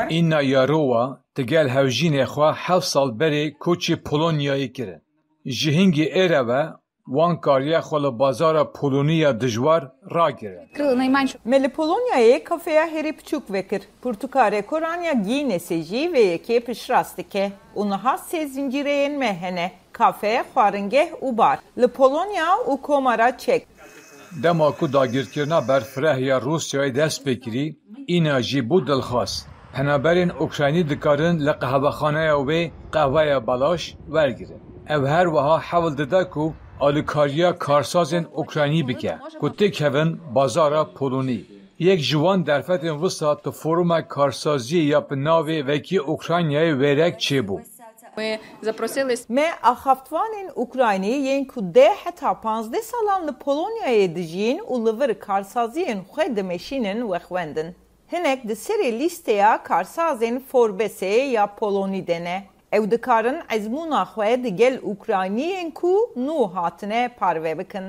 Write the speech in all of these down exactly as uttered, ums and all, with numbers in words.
Inna Yarowa digel hevjînê xwe heft sal berê koçî Polonyayê kirin. Ji hingî êre ve wan kariye xwe li bazara Polonî ya dijwar ragirin. Me li Polonyayê kafeya herî piçûk vekir. Pirtûka rekoranya Guinnessê jî vê yekê piştrast dike û niha sê zincîreyên me hene, kafe, xwaringeh û bar. Li Polonya û Komara Çek. Dema ku dagirkirina berfireh ya Rûsyayê dest pê kirî, Îna jî bû dilxwaz. Penaberên Ukraynî dikarin li qehwexaneya wê qehweya belaş wergirin. Ew her wiha hewl dide ku alîkariya karsazên Ukraynî bike, ku têkevin bazara Polonî. Yek ji wan derfetên wisa di foruma karsaziyê ya bi navê Wekî Ukraynayê Wêrek çêbû. Me axaftvanên Ukraynî yên ku deh heta panzdeh salan li Polonyayê dijîn û li vir karsaziyên xwe dimeşînin wexwendin. Hinek di serê lîsteya karsazên Forbesê ya Polonî de ne. Ew dikarin ezmûna xwe digel Ukrayniyên ku nû hatine parve bikin.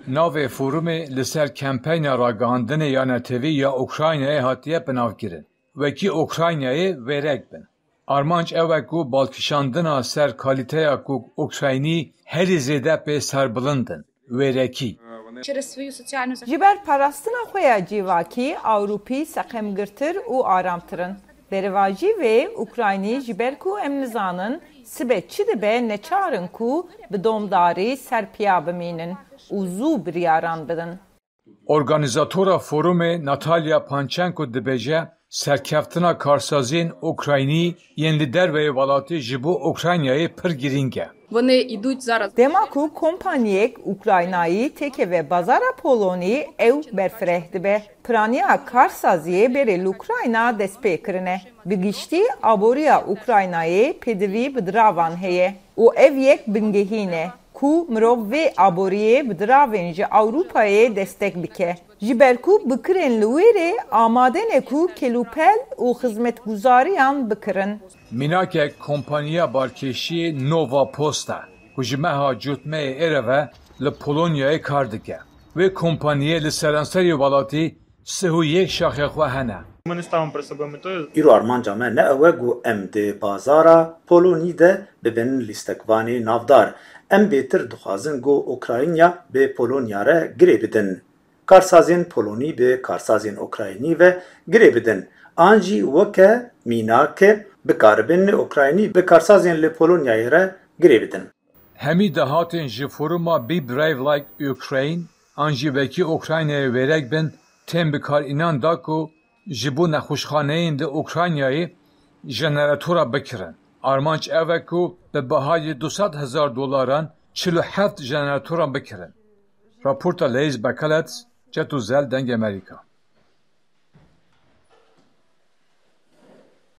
Navê forumê li ser kempeyna ragihandinê ya netewî ya Ukraynayê hatiye binavkirin. Wekî Ukraynayê wêrek bin. Armanc ew e ku balkişandina ser kalîteya ku Ukraynî herî zêde pê serbilind in, wêrekî. Ji ber parastina xwe ya civakî, Ewropî seqemgirtir û aramtir in. Berevajî vê, Ukraynî ji ber ku em nizanin sibe çi dibe, neçar in ku bi domdarî ser piya bimînin û zû biryaran bidin. Organîzatora forumê Natalya Panchenko dibêje, serkeftina karsaziyên Ukraynî yên li derveyê welatê ji bo Ukraynayê pir girîng e. Dema ku kompaniyek Ukraynayî têkeve bazara Polonî, ew berfireh dibe. Piraniya karsaziyê berê li Ukrayna dest pê kirine. Bi giştî aboriya Ukraynayê pêdivî bi diravan heye û ev yek bingehîn e ku mirov vê aboriyê bi diravên ji Ewropayê destek bike. Ji ber ku bikirên li wê rê amade ne ku kelûpel û xizmetguzariyan bikirin. Mînakek kompaniya barkêşiyê Nova Posta ku ji meha cotmeyê êre ve li Polonyayê kar dike. Wê kompaniyê li seranserê welatî sih û yek şaxê xwe hene. Îro armanca me ne ew e ku em di bazara Polonî de bibin lîstekvanê navdar. Em bêtir dixwazin ku Ukrayna bi Polonya re girê bidin. Karsazên Polonî bi karsazên Ukraynî ve girê bidin. An jî weke mînake bikaribin Ukraynî bi karsazên li Polonyayê re girê bidin. Hemî dahatên ji foruma Be Brave Like Ukraine an jî Wekî Ukraynayê Wêrek Bin tên bikar înan da ku ji bo nexweşxaneyên li Ukraynayê jeneratora bikirin. Armanc ev e ku bi bihayê du sed hezar dolaran çil û heft jeneratora bikirin. Raporta Leyîz Bekelet, Çet û Zel, Dengê Amerîka.